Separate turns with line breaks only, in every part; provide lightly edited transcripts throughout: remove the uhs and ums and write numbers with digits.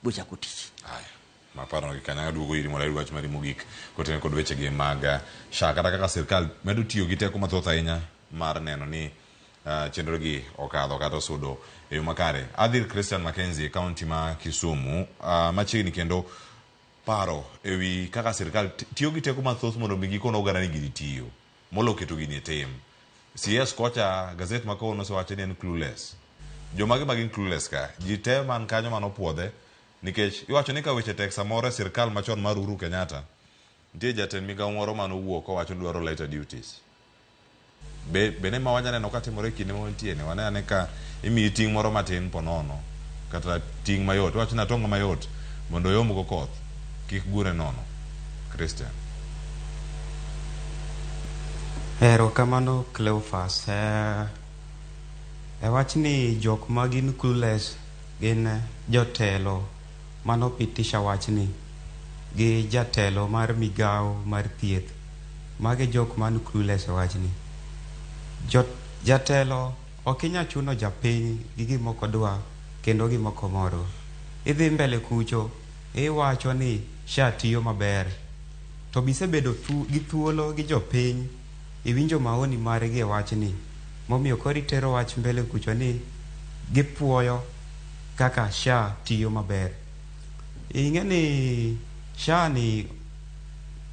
Bochako tich.
Haya, maparo gi kanyo aduogo iri mondo ayud wach mari mogik kotenore kod wechegi mag SHA kata kaka sirkal medo tiyo gi teko mathoth ahinya mar neno ni chenro gi okadho kata osudo e yo makare. Adhir Christian Mackenzie e kaunti ma Kisumu machiegni kendo paro ewi kaka sirkal tiyo gi teko mathoth mondo mi gikon oganda ni gini tiyo molo keto gini e tim. CS kocha gazet ma kawuono osewacho ni en clueless. Jomage ma gin clueless ka? Ji te man kanyo manopuodhe nikech iwacho ni ka weche tek samoro e sirkal machon mar Uhuru Kenyatta nitie jatend migawo moro manowuok kowacho ni dwaro lighter duties. Be bende ma wanya neno katimore e kinde ma wantie ni wane ane ka imiyi ting' moro matin ponono kata ting' mayot iwacho ni atonga mayot mondo oyomb go koth kik gure nono. Christian.
Erokamano Cleophas. E wachni jok ma gin clueless gin jotelo manopitisha wachni gi jatelo mar migawo mar thieth. Magi jok man clueless e wachni. Jatelo ok inyal chuno japiny gi gima ok odwa kendo gima ok omorgo. Idhi mbele kucho iwacho ni SHA tiyo maber. To bisebedo gi thuolo gi jopiny iwinjo maoni margi e wachni momiyo koro itero wach mbele kucho ni gipuoyo kaka SHA tiyo maber. Ing'e ni SHA ni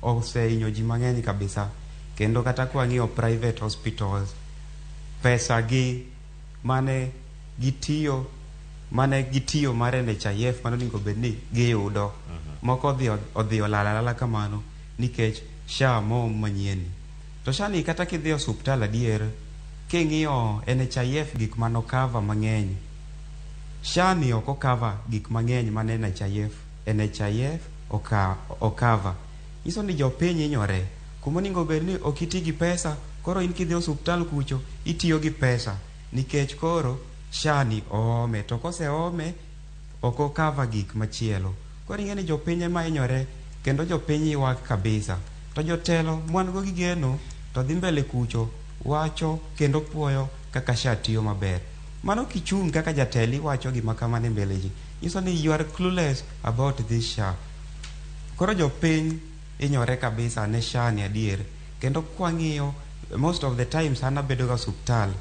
osehinyo ji mang'eny kabisa kendo kata kwang'iyo private hospitals pesa gi mane gitiyo mane gitiyo mar NHIF mane onego bed ni giyudo moko odhi olal alala kamano nikech SHA moom manyien ni. To SHA ni kata kidhi e osuptal adier king'iyo NHIF gik mano cover mang'eny SHA ni ok o-cover gik mang'eny mane NHIF o-cover. Nyiso ni jopiny hinyore kuma onego bed ni ok iti gi pesa koro in kidhi e osuptal kucho itiyo gi pesa nikech koro SHA ni oome to koseome ok o-cover gik machielo. Koro ing'e ni jopiny ema hinyore kendo jopiny ywak kabisa. To jotelo mwan go gi geno to dhi mbele kucho wacho kendo puoyo kaka SHA tiyo maber. Mano kichung' kaka jatelo iwacho gima kamano e mbele ji nyiso ni you are clueless about this SHA. Koro jopiny hinyore kabisa ne SHA ni adier kendo kwang'iyo most of the times an abedo ga osuptal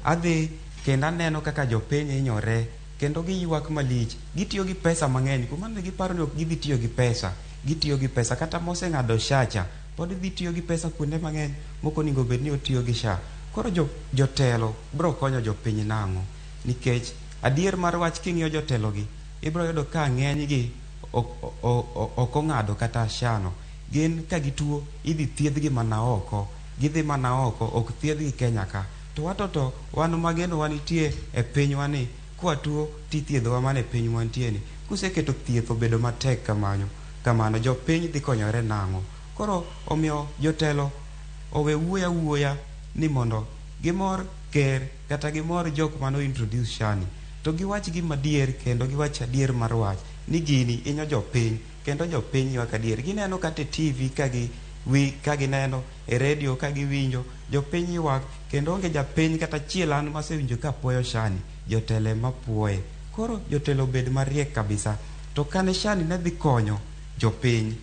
adhi kendo aneno kaka jopiny hinyore kendo giywak malich gitiyo gi pesa mang'eny kuma ne giparo ni ok gidhi tiyo gi pesa gitiyo gi pesa kata moseng'ado SHA cha pod dhi tiyo gi pesa kuonde mang'eny mok onego bed ni otiyo gi SHA. Koro jotelo bro konyo jopiny nang'o? Nikech adier mar wach king'iyo jotelo gi ibro yudo ka ng'eny gi ok ong'ado kata SHA no. Gin ka gituo idhi thiedhgi mana oko gidhi mana oko ok thiedhgi Kenya ka. To wato to wan mageno wanitie e pinywa ni kwatuo tithiedhowa mana e piny mwantie ni. Kuseketo thieth obedo matek kamano jopiny dhi konyore nang'o? Koro omiyo jotelo owe wuoyo awuoya ni mondo gimor ker kata gimor jok mano introduce SHA ni to giwach gima adier kendo giwach adier mar wach ni gini hinyo jopiny kendo jopiny ywak adier. Gineno kata e TV ka gineno e radio ka giwinjo jopiny ywak kendo onge japiny kata achiel an masewinjo ka puoyo SHA ni jotelo ema puoye. Koro jotelo obed mariek kabisa. To kane SHA ni ne dhi konyo jopiny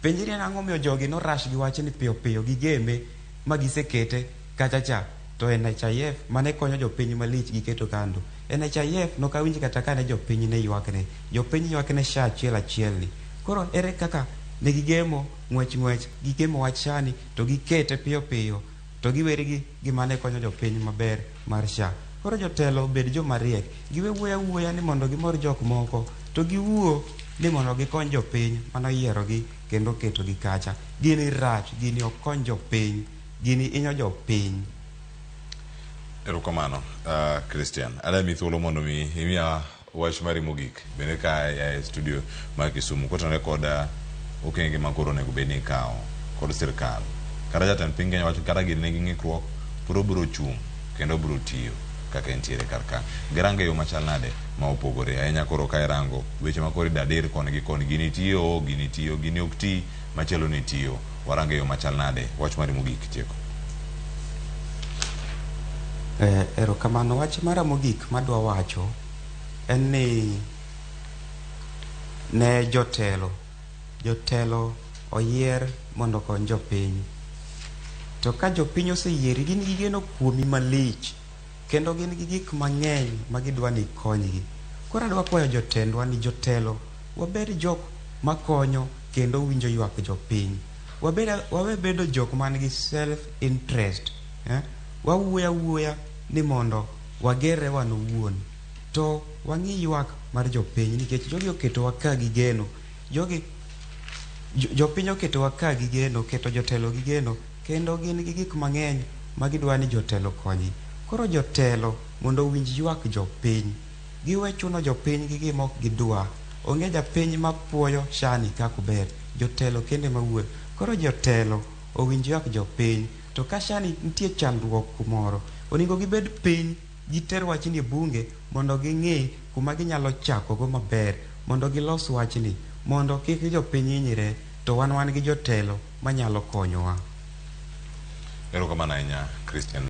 penjri ni ang'o momiyo jogi no rush gi wachni piyo piyo gigeme ma gisekete kacha cha to NHIF mane konyo jopiny malich giketo kando. NHIF nokawinj kata kane jopiny ne ywakne. Jopiny ywakne SHA achiel achiel ni. Koro ere kaka ne gigemo ng'wech ng'wech gigemo wach SHA ni to gikete piyo piyo to giweri gi gima ne konyo jopiny maber mar SHA. Koro jotelo obed joma riek. Giwe wuoyo awuoya ni mondo gimor jok moko to giwuo ni mondo gikony jopiny manoyierogi kendo oketogi kacha. Gini rach, gini ok kony jopiny, gini hinyo jopiny.
Erokamano Christian. Adwa thuolo mondo mi imiya wach mari mogik bende ka e studio mar Kisumu kotenore kod okenge ma koro onego bed ni ikawo kod sirkal. Kata jatend piny Kenya wacho kata gini nigi ng'ikruok pod obiro chung' kendo obiro tiyo kaka entiere kar ka. Girango e yo machal nade ma opogore ahinya koro ka irango weche ma koro idadir koni gi koni gini tiyo, gini tiyo, gini ok ti, machielo ni tiyo. Warango e yo machal nade wach mari mogik tieko.
Erokamano. Wach mara mogik madwa wacho en ni ne jotelo. Jotelo oyier mondo okony jopiny. To ka jopiny oseyieri, gin gi geno kuomi malich. Kendo gin gi gik mang'eny ma gidwa ni ikonygi. Koro adwa kwayo jotendwa ni jotelo wabed jok makonyo kendo winjo ywak jopiny. Wabed, wawe bedo jok man gi self interest. Eh? Wawuoyo awuoya ni mondo wagerre wan owuon. To wang'i ywak mar jopiny nikech jogi oketowa ka gi geno. Jogi jopiny oketowa ka gi geno, oketo jotelo gi geno, kendo gin gi gik mang'eny ma gidwa ni jotelo okonygi. Koro jotelo mondo owinj ywak jopiny. Giwe chuno jopiny gi gima ok gidwa. Onge japiny mapuoyo SHA ni kaka ober. Jotelo kende ema wuoyo. Koro jotelo owinj ywak jopiny. To ka SHA ni nitie chandruok kumoro, onego gibed piny giter wachni e bunge mondo ging'i kuma ginyalo chakogo maber mondo gilos wachni mondo kik jopiny hinyre to wan wan gi jotelo manyalo konyowa.
Erokamano ahinya Christian.